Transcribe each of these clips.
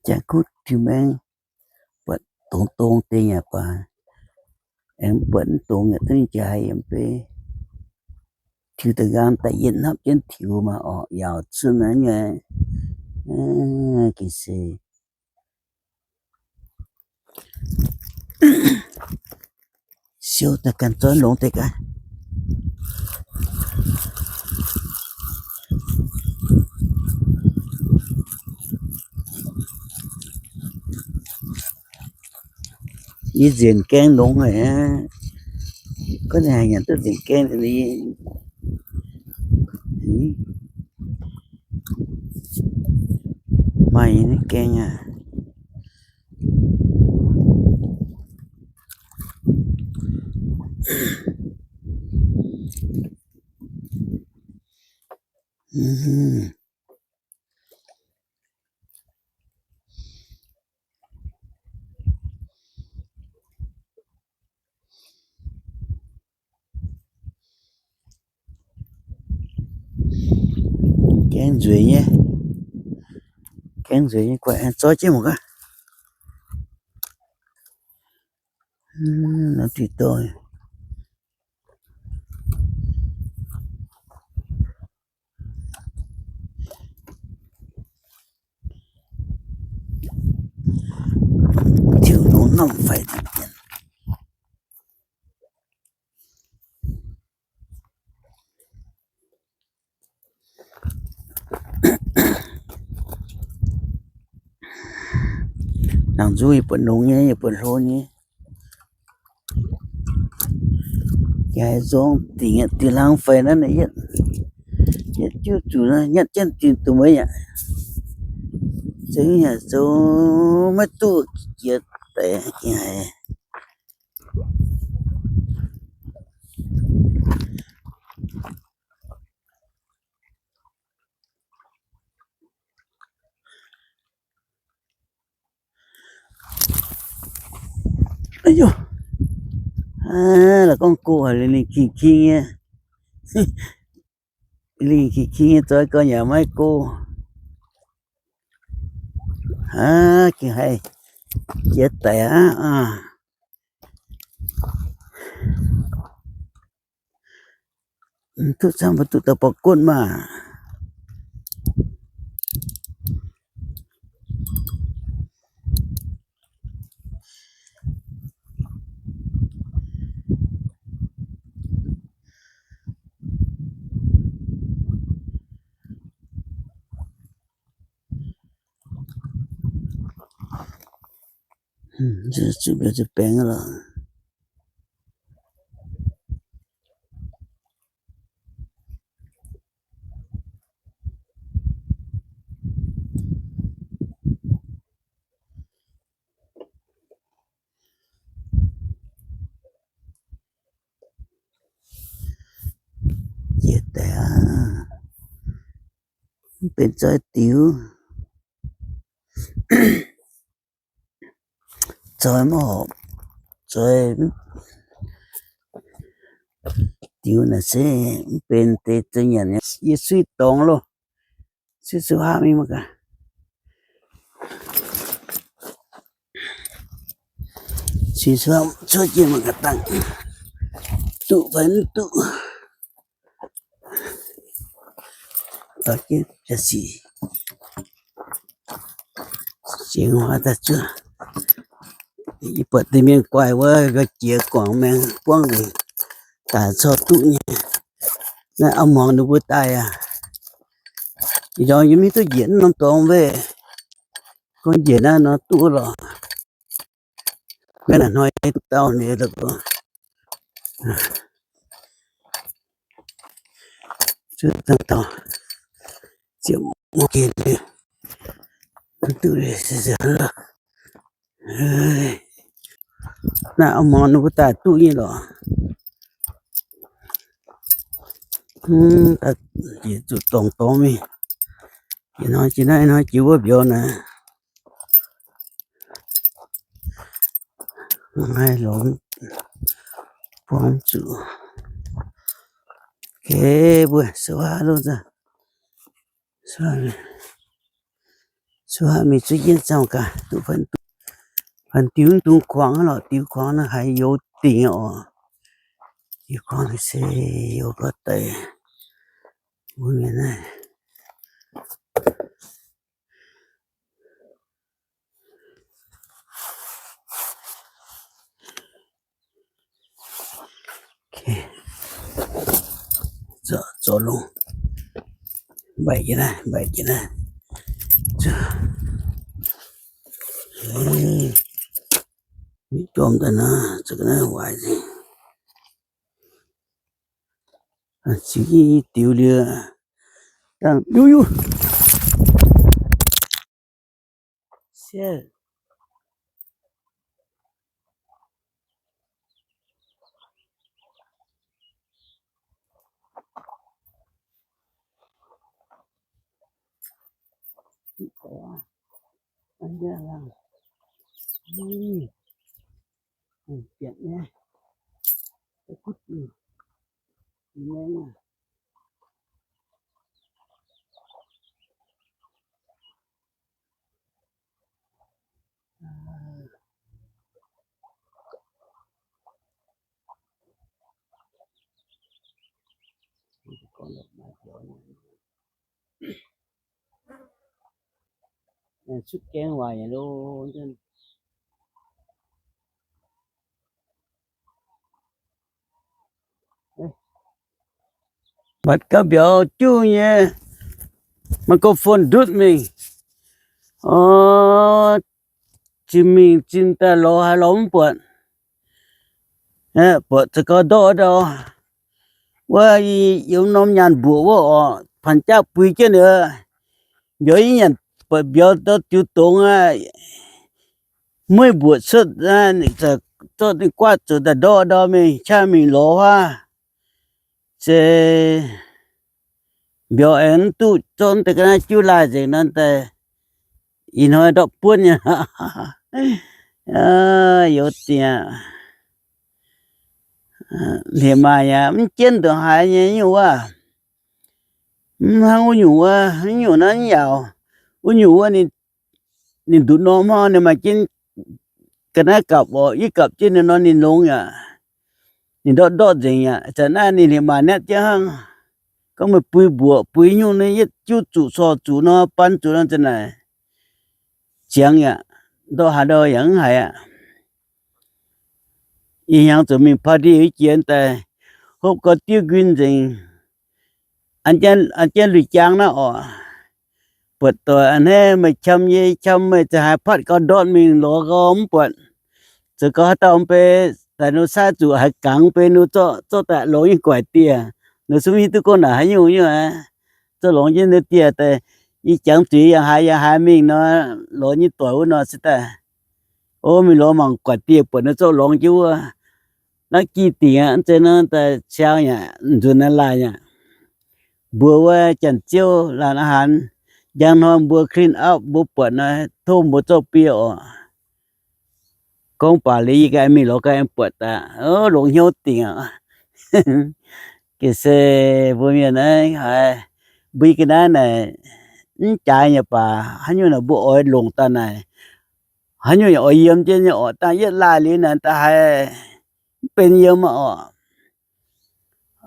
Jangx kuv tiux maengx, buatc dongz dongz deix yaac baac, aengx buatc mv dongz yaac duqv jaaix yiem bei. Tiux da'nqaang da'yietv hnamv jienv tiux maah orqc, yaauc cuotv naaiv nyei. Gengh se siou daaih ganh zorqv longx deix gaax. Yie nzengc gaeng longx haic aqv. Gorngv ninh haaix nyanc duqv nzengc gaeng deix. Maaih nyei gaeng aqv. Gaeng nzueic nyei, gaeng nzueic nyei, guaih aengx zorqv jienv mangc gaax. Norm diuh dorh. Tiux longx norm faix diqc dien. Laangz nzung yie buatc longx nyei, yie buatc hlo nyei. Yaac haiz nzong dingc aqv, diuh hlang faix naaiv, yietv, yietv juv zuqc nyatv jienv dingc dongh meih aqv. Zengv yaac zoux maiv duqv jiex daic haic. La'gorngv go haic, lingh lingh king king nyei. Lingh king king nyei, zoix gau yaac maiv go. Aav, gengh haih jiex daic aqv. Duqv camv mbuo duqv daaih borqv gunv maah. Zuqc mbiauz zuqc baengx lorqc. Jiex daic aqv. Mv benx zoih diuc. Zoih mv horpc, zoih diuc naaic se mv benx deix zoih nyanc. Yie suiv dorngx loh, suiv suiv haav mingh mangc gaax. Suiv suiv haav cuotv jienv mangc gaax dangh duqv fai mv duqv. Dorh jienv jaax sic. Sienx huaav daaih zuov. Yie buatc deix mienh guaix wuov, nqa'jiex guangc maengx buangv nzengc, daaih corc duqv nyei. Naaiv auv-muangx ninh mbuo daaih aqv. Ih ndorm yie mv hiuv duqv njiec norm dorngx mv bei. Gorngv njiec naaiv nor duqv lorqc. Maiv naaic hnoi duqv dauh nyei lorqc. Zuov dangh dauh, ziepc mungv geh liuz, duqv se se lorqc. Naaiv auv-muangx ninh mbuo daaih duqv nyei lorqc. Jiex zuqc dorngx dorngx mingh. Jiex hnoi jiex naaiv, hnoi jiex wuov mbiauz naaic. Maiv longx, buangv zuqc. Mbuo sou haav loh, sou Duqv haiz mingh zuqc jienv ziangh gaax, duqv fanh diux dungz kuangx lorqc, diux kuangx naaiv haiz youz dingc oc. Diux kuangx se youz gorx deix. Mbuo mienh naaiv. Zorc, zorc longx. Mbaih jienv naaiv, mbaih jienv naaiv. Mv jorm daaih naaiv, za'gengh naaiv waaic nzengc. Ziux jienv diux liuz, dangh liuz, liuz. Cutv gaeng waaic nyei lorqc. Mbatc gauh mbiauz juv nyei, microphone ndutv mingh. Oc, zinh mingh zinh daaih lorz haaix lorz mv buatc. Buatc za'gengh ndortv ndau. Wuov yiem norm nyaanh mbuoqc wuov oc, paanx jaav bui jienv ninh. Mbiauz yie nyanc buatc mbiauz ndau diux dongz aqv. Mueiv mbuoqc cuotv, zorqv ninh guaatv zuqc daaih ndortv ndau mingh qaqv mingh lorz huaav. Se mbiauz aengx mv duqv zorqv deix ga'naaiv juv laaih nzengc nor daaih, ih hnoi ndortv buonv nyei. Youz dingc aqv. Hlieqv-maac yaac mv jienv ndongc haaix nyei nyungc wuov. Mv hnangv wuov nyungc wuov, wuov nyungc naaiv mv yaauc. Wuov nyungc wuov ninh, ninh nduqc norm hnangv, ninh maaih jienv ga'naaiv gapc oc, yie gapc jienv ninh nor ninh longx yaac, ninh ndortv ndortv nzengc yaac. Zanc naaiv ninh hlieqv-maac naetv jienv hnangv. Gorngv meih bui mbuoqc bui nyungc naaiv yietv juv zuqc corc zuqc nor, ban zuqc nor zanc naaic ziangx yaac, ndortv haaix ndau yaac mv haiz aqv. Ih hnyangx zuqc mingh party jiex daaih, hopv gau diuv nquin nzengc. An jienv lui-jaang naaiv oc. Buatc doic a'hneiv meih qam yie qam meih, za'haaix patv gau ndortv mingh lorz gau mv buatc. Zoux gau haaix dauh mv bei daaih nor, saaiv zuqc haaix gangx mv bei nor, zorqv daaih longx nyei guaaic dieh. Nor cun hiuv duqv gorngv naaic haaix nyungc nyungc aqv. Zorqv longx jienv nor dieh daaih, yie jangx zuiz yangh haaix yangh haaix mingh nor, lorz nyei doic wuov nor se daaih, o, mingh lorz mangc guaaic dieh buatc nor zorqv longx jienv wuov. Naaiv gih dingc aqv, mv zeiz nor daaih siang yaac nzunc naaiv laaih yaac. Mbuo wuov janx-ziouv laanh aqv haaix, njang hnoi mbuo clean up mbuo buatc nor, tov mbuo zorqv biei oc. Gorngv baac liuz yie ganh mingh lorz ganh buatc daaih, longx hnyouv dingc aqv. Gengh se mbuo mienh naaiv haiz mbuo ga'naaiv naaic mv jaaix nyei baac, haaix nyungc naaic mbuo oix longc daaih naaic, haaix nyungc yaac oix yiem jienv nyei oc. Dangh yietv laaih liuz naaic daaih haiz mv benx yiem aqv oc.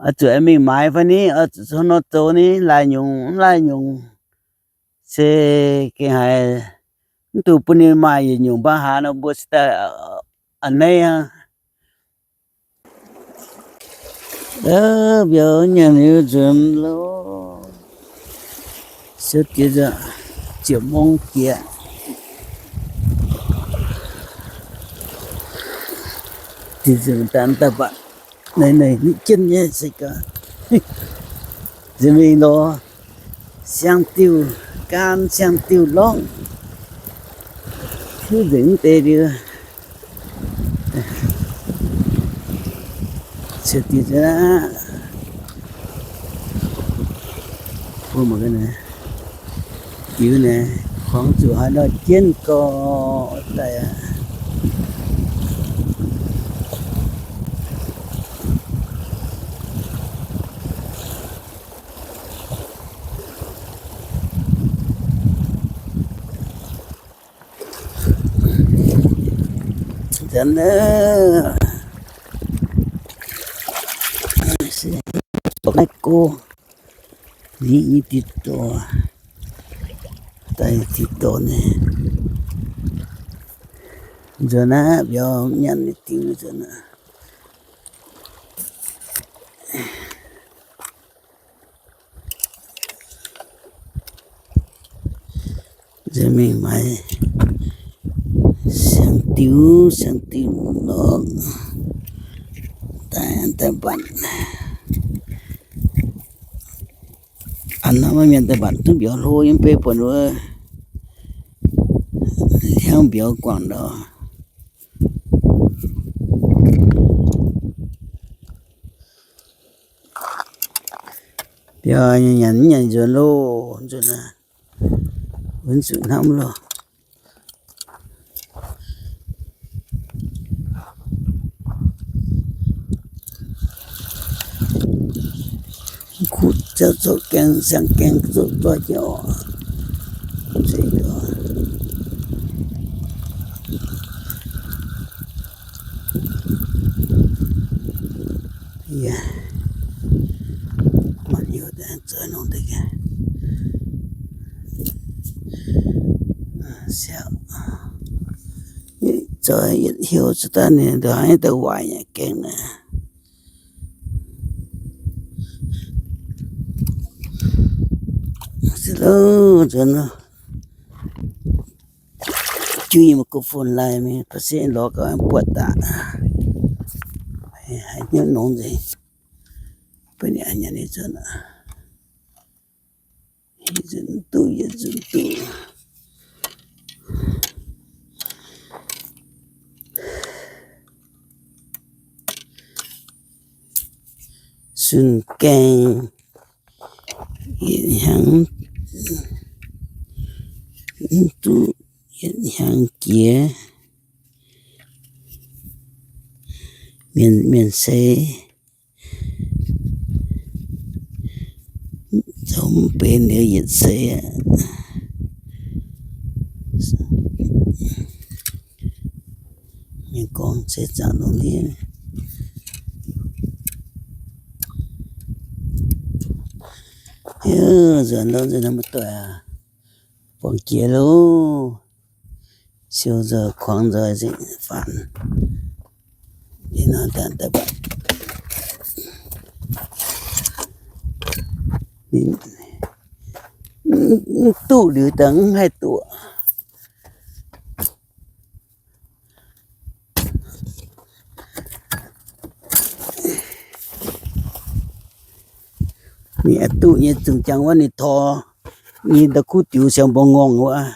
Oix zuqc mingh maaiz fai ni, oix zuqc nor zoux ni, laaih nyungc mv laaih nyungc. Se gengh haiz mv dungx bun ninh maaih yietc nyungc mbaang haaix nor, mbuo se daaih a'hneiv aqv. Mbiauz nyanc liuz nzuonx loh. Siou diex ziepc mong jiex. Diex ziepc daaih daaih baac, naaiv naaiv jienv nyei se gaax. Nziex mingh lorz siang-diuh, gan siang-diuh lorngv. Hiuv nzengc mv deix liuz, ciex diuh aqv. Bun mangc gaax naaic, diuh naaic, kuangx zuqc haaix nor jienv gorx daaih aqv. Zanc naaiv, naaiv go, liuz nyei diqc dorh, daaih diqc dorh naaiv, nzuonx naaiv mbiauz nyanc nyei diuh nzuonx naaiv. Nziex mingh maaiz siang-diuh, siang-diuh lorqc, daaih, daaih mbatc. An norm mienh daaih mbatc duqv mbiauz hlo yiem, mv bei buonc wuov hnyangx mbiauz guangc ndau. Biaux nyanc, nyanc nzuonx loh, nzuonx aqv, wuov nzuqc hnamv loh. Kuv zoux, zoux gaeng, siang gaeng zoux doix jauv. Zoux nongx deix, zoux yietc heuc za'daaih ninh ndongc haaix daaih waaic nyei gaengh naaiv. Se loh, nzuonx loh. Juiv microphone lai mingh, ba'se lorz gau buatc daaih. Haiz hnyouv nongx nzengc. Bun ninh nyanc nyei nzunc, nzunc duqv, yietc nzunc duqv. Sunh gaengh yietc hnyangx mv duqv, yietc hnyangx jiex. Mienh, mienh seix zoux mv benx liuz yietc seix aqv. Mienh gorngv se zaangc longx ndiev. Nzuonx lorqc, nzuonx maiv doic aqv. Buangh jiex loh. Siou nzoih kuangx nzoih zingh faanx. Mv duqv liuz daaih mv haih duqv. Ninh duqv nyei zungh jangx wuov ninh tor nyei ndau kuv diuh siang mbuo ngorngh wuov.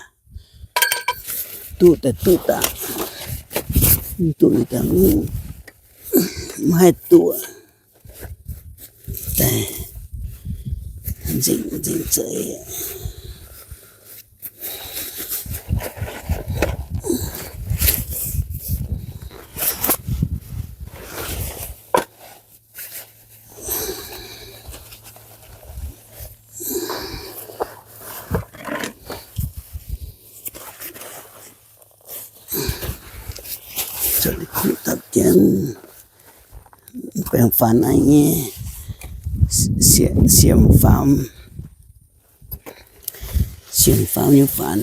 Duqv daaih duqv daaih, mv duqv daaih mv haih duqv. Daaih nzengc nzengc zeiz. Zoux kuv dapv jienv, baengh faanx aqv nyei, siemv faam, siemv faam nyei faanx,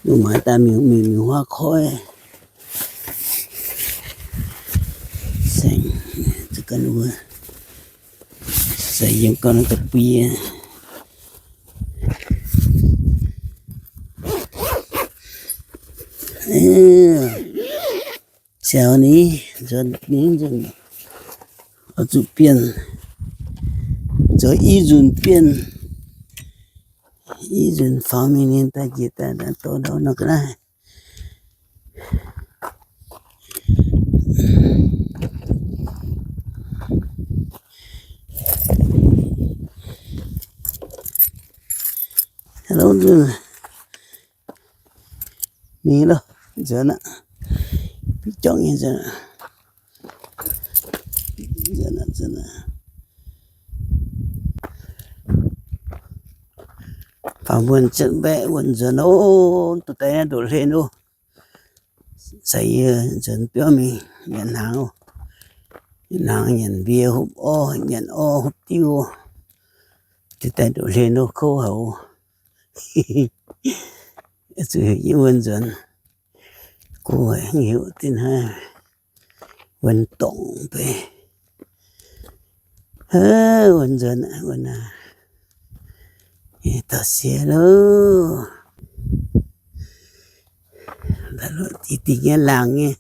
lungh maaiz daaih miuc miuc miuc huaav koiv. Saengv, se yiem gau naaiv da'bui. Ziouc ni, nzuonx ni nzunc, oix zuqc bienh, zoux i nzunc bienh, i nzunc faaux mingh ninh daaih njiec daaih, daaih dorh ndau nor ga'naaiv. Hello, nzunc. Mingh loh, nzuonx aqv. Biv jorngv nyei nzuonx aqv. Nzuonx aqv, nzuonx aqv. Faaux mbuo zunc mbaeqv wuonh nzuonx loh, duqv daaih naaiv ndoqc hlen loh. Caux yie nzuonx biauv mingh nyanc hnaangx, nyanc hnaangx, nyanc mbie, hopv orv, nyanc orv, hopv diuv, deix daaih ndoqc hlen nor kouv haic. Zuqc heuc yie wuov nzuonx. Gu haic, heuc dinh hnangv wuov dorngc beiv. Wuov nzuonx, wuov naaiv, taux siex loh. Dingh nyei laangh nyei,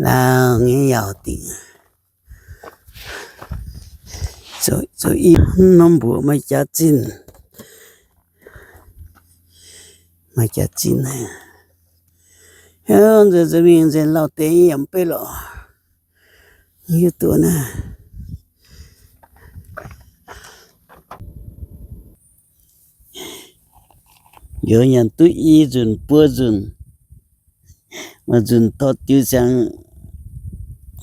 laangh nyei yaauc dingc. Zoux i norm mbuoqc maaih jaax zinh, maaih jaax zinh. Nzuonx nzuonx mingh nzengc lauh deix yaac mv bei lorqc. Hiuv duqv naaiv. Njoux nyanc duqv i nzunc buo nzunc, maaih nzunc tor diuv siang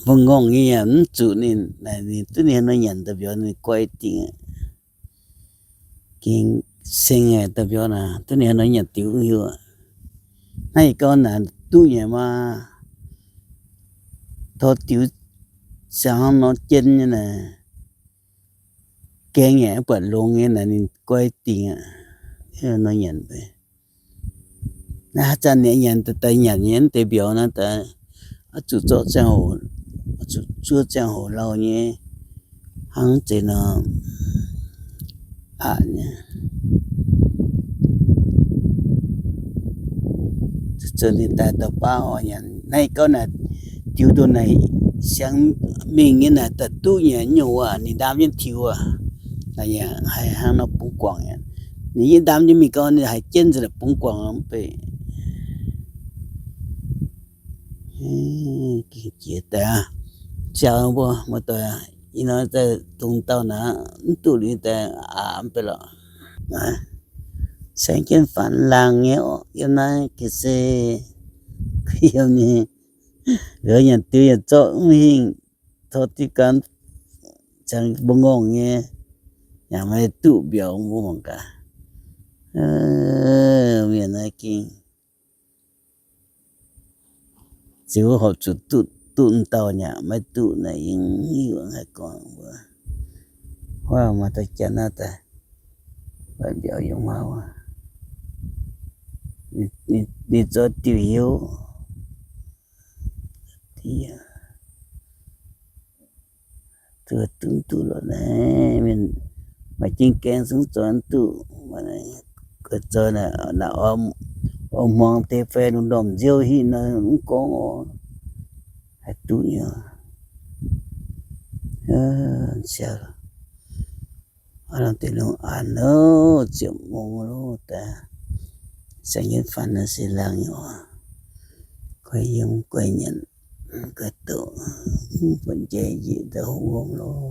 bun ngongh nyei yaac mv zuqc ninh, naaic ninh duqv ninh haaix nor nyanc daaih mbiauz ninh guai dingc. Gengh seng daaih mbiauz naaic duqv ninh haaix nor nyanc diuv hiuv. Naaiv gauh naaic duqv nyei maah, tor diuv siang hnangv nor jien nyei naaic, gaeng yaac mv buatc longx nyei naaic ninh guai dingc aqv. Nor nyanc, naaiv haaix zanc ninh nyanc daaih nyanc nyei mv deix mbiauz naaiv daaih, oix zuqc zorqv ziangh hoc, oix zuqc zuov ziangh hoc lauh nyei hnangv zeiz nor aqv. Zuqc ninh daaih dauh baav oix nyanc. Naaiv gauh naaic diuv nduqc naaic siang mingh nyei naaic daaih duqv nyei nyungc waac ninh ndaam jienv tiux aqv. Naaic yaac haiz hnangv nor bungx guangc aqv. Ninh yie ndaam jienv mingh gau ninh haiz jienv nzengc bungx guangc mv bei. Gengh jiex daaih aqv. Ziaux mbuo muoz-doic, ih hnoi daaih dungx dauh naaic mv duqv liuz daaih aqc mv bei lorqc. Saeng jienv faanx laangh nyei orqc, yiem naaiv ga'sie yiem nyei. Liuz nyanc diuv yaac zorqv mv hingh, tor diuv gan ziangx mbuo ngongh nyei, yaac maiv duqv mbiauz mbuo mangc gaax. Mienh naaiv gengh ziux horpc zuqc duqv, duqv dauh nyei aqv, maiv duqv naaic yie mv hiuv haaix gorngv mbuo. Huaav maaih dauh janx naaiv daaih, mbiauz yungz maauh, ninh zoux diuh heuc, duqv duqv duqv lorqc naaiv, mienh maaih jiem gaeng zungv zoux duqv. Zoux naaic, orv hmuangx deix fai lungh ndorm nziouv hitv nor mv gorngv orqc, haih duqv nyei. Siaauc, deix lungh aanx loh, ziepc mungz loh daaih, saeng jienv faanx naaiv se laangh nyei oc. Guai yiem guai nyanc, guai doqc, mv buatc njaih njiec daaih hoqc wuom loh.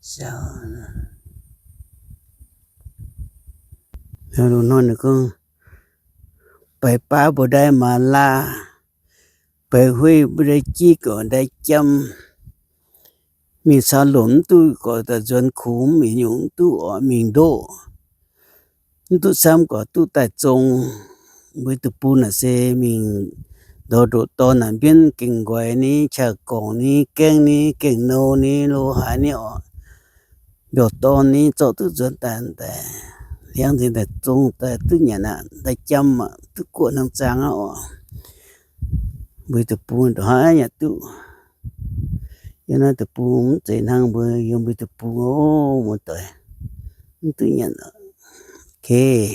Siaauc, loz-hnoi ninh gorngv, baix baav mbuo ndai maaz laa, baix hueiv mbuo ndai jiv gorqc ndai jam, mingh caux lomc mv duqv gorqc daaih nzuonx kungx, mingh nyungc mv duqv oix mingh ndoqv, mv duqv camv gorqc duqv daaih zong. Mbuo deic-bung naaic se mingh ndortv ndoqc dorn naaic mbienv gengh nqoi ni, qaqv gorngc ni, gaengv ni, gengh nou ni, lo haaix ni oc, mbiauz dorn ni, zorqv duqv nzuonx daaih, daaih hliangv nzengc daaih zong daaih duqv nyanc aqv, daaih jam aqv, duqv guoqv hnangv zaang aqv oc. Mbuo deic-bung ndongc haaix yaac duqv. Yiem naaiv deic-bung mv zeiz hnangv mbuo yiem mbuo deic-bung oc, muoz-doic, mv duqv nyanc. Kei,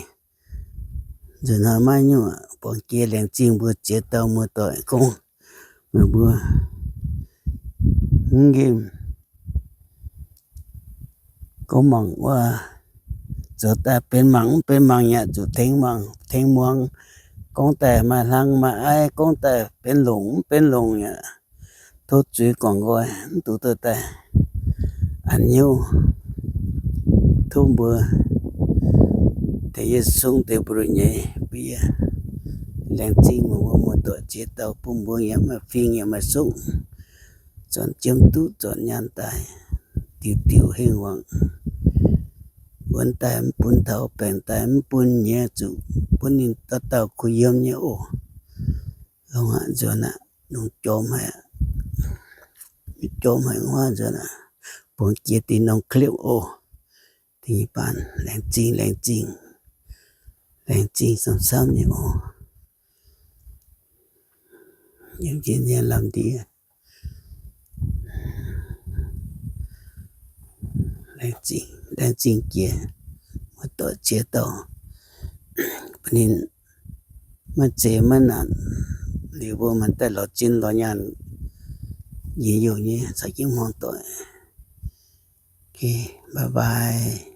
nzunc hnoi maiv nyungc, buangh jiex laengz zingh mbuo ziex dauh muoz-doic gorngv meih mbuo mv nqemh gorngv mangc wuov, zoux daaih benx mangc mv benx mangc yaac zuqc tengx mangc tengx muangx. Gorngv daaih maaih hlang maaih aiv, gorngv daaih benx longc mv benx longc yaac tov zuiz guangc nqoi, mv dungx duqv daaih a'hnyouv. Tov mbuo deix yie sung deix mbuo nyei bun yie laengz zingh mbuo muoz-doic ziex dauh bun mbuo yaac maaih fing yaac maaih sukv, zornc jiem duqv zornc nyaanh daaih, diuc diuc hengh wangc, wuonx daaih mv bun taux, baengc daaih mv bun nyei, zuqc bun ninh dauh dauh kuh yiem nyei oc. Dongh aqv nzuonx aqv, lungh jorm haic, jorm haic nguaaiv nzuonx aqv. Bungx jiex dinh norm clip oc. Dinh baan laengz zingh, laengz zingh, laengz zingh camv-camv nyei oc. Yiem jienv nyei lamh ndiev. Laengz zingh, laengz zingh jiex, muoz-doic ziex dauh, bun ninh maiv zeiz maiv naanc, liuz mbuo maaih daaih lorz zinh lorz nyaanh, njien-youh nyei caux jienv hmuangv doic. Ok, bye bye.